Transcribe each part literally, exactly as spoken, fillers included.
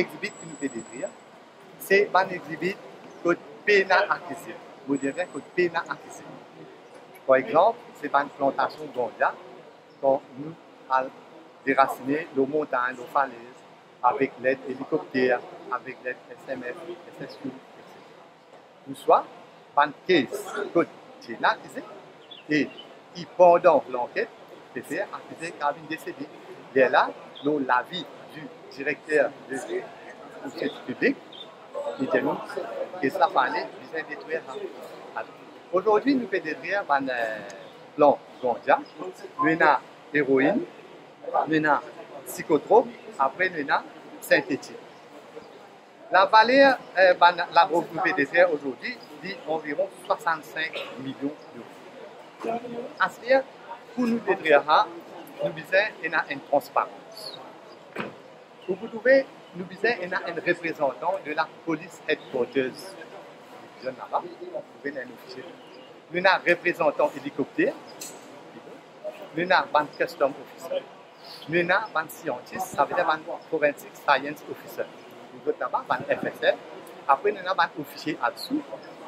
exhibit ki nou pe detrir, se bann exhibit kot pena akize. Mo dir bien kot pena akize. Par exanp, se bann plantasion ganja, kan nou al derasine lor montagn, lor falez, avek led elikopter, avek led S M F, S S U, etsetera. Ouswa bann case kot ti ena akize e ki pandan lanket pe fer akize kapav vinn desede. Lerla, lor lavi di direkter de, de piblik, li dir nou case la fale bizin detrir sa. Alor, azordi nou pe detrir bann, eh, plant ganja, nou ena eroin, nou ena psikotrop, apre nou ena sintetik. Lavaler, eh, bann ladrog nou pe detrir azordi, li anviron swasannsink milion euro. Aster, pou nou detrir sa, nou bizin ena enn transparans. Ou pou trouve, nou bizin ena enn reprezantan de la police headquarters. Bizin laba, ou trouve ena enn ofisie. Nou ena reprezantan elikopter, nou ena bann custom officer, nou ena bann siantis, savedir bann forensic science officer. Nou zot laba, bann F S F. Apre, nou ena bann ofisie ADSOO,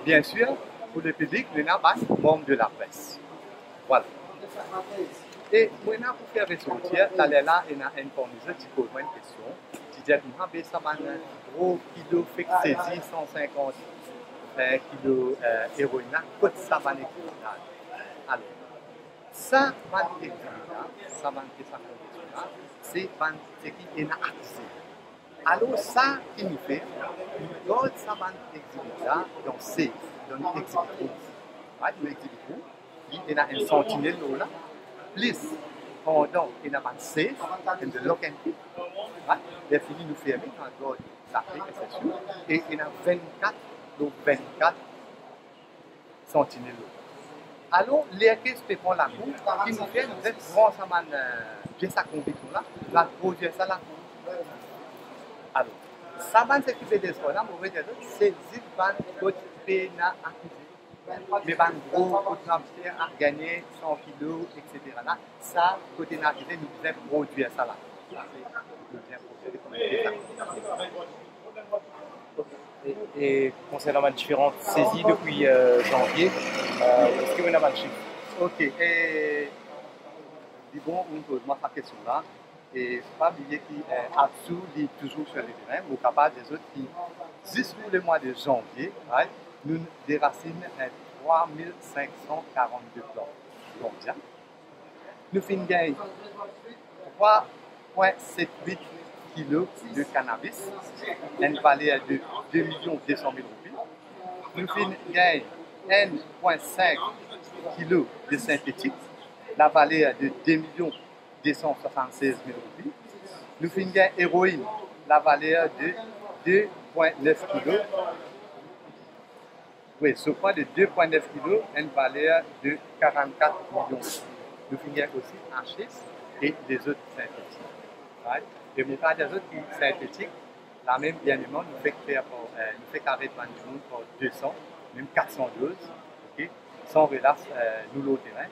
biensir, pou lepiblik, nou ena bann manm de lapres. Vwala. E mo ena pou fer resortir, taler la, ena enn parmi zot ti poz mwa enn kestion, ti dir kouma, be sa bann gro kilo fek sezi, san sinkant, eh, kilo, eh, eroin la, kot sa bann exhibit la? Alor, sa bann exhibit la, sa bann ki sa kondision la, se bann seki ena akize. Alor, sa ki nou fer, nou gard sa bann exhibit la dan safe, dan nou exhibit room. Right, nou exhibit room, li ena enn santinel lor la, plis andan ena bann safe, enn de lock and key. Right, ler fini nou ferme, nou al gard lakle, etsetera. E ena vennkat lor vennkat santinel lor. Alor, ler ki ti pe pran lakour, ki nou fer, nou fer pran sa bann, eh, pie sa konviksion la, nou al prodwir sa lakour. Alor, sa bann seki pe dezorn la, mo pe dir zot, se zis bann kot pena akize. Me bann gro kot nou abitie a gagne san kilo, etsetera la, sa kot ena akize, nou bizin prodwir sa la. Sa se, nou bizin prodwir kouma sa. E, e konsernan bann diferan sezi depi, eh, zanvie, eh, eski ou ena bann sif? Ok, e li bon, ou poz mwa sa kestion la. E pa bliye ki, eh, ADSOO, li touzour sur le terrain, mo kapav dir zot ki zis pou lemwa de zanvie, right, nou derasinn, eh, trwa mil sink san karannde plant ganja. Nou finn gagn trwa pwin set wit kilo de kanabis, enn valer de de milion de san mil roupi. Nou finn gagn enn pwin sink kilo de sintetik, lavaler de de milion de san swasann-sez mil roupi. Nou finn gagn eroin, lavaler de de pwin nef kilo. Wi, sirkwa de de pwin nef kilo, enn valer de karannkat milion. Nou finn gagn osi ashis e lezot sintetik. Right? E mo kapav dir zot ki sintetik, lamem, bienevidaman, nou fek fer par, eh, nou fek aret bann dimoun par de san, mem kat san doz, ok? San relas, eh, nou lor terin.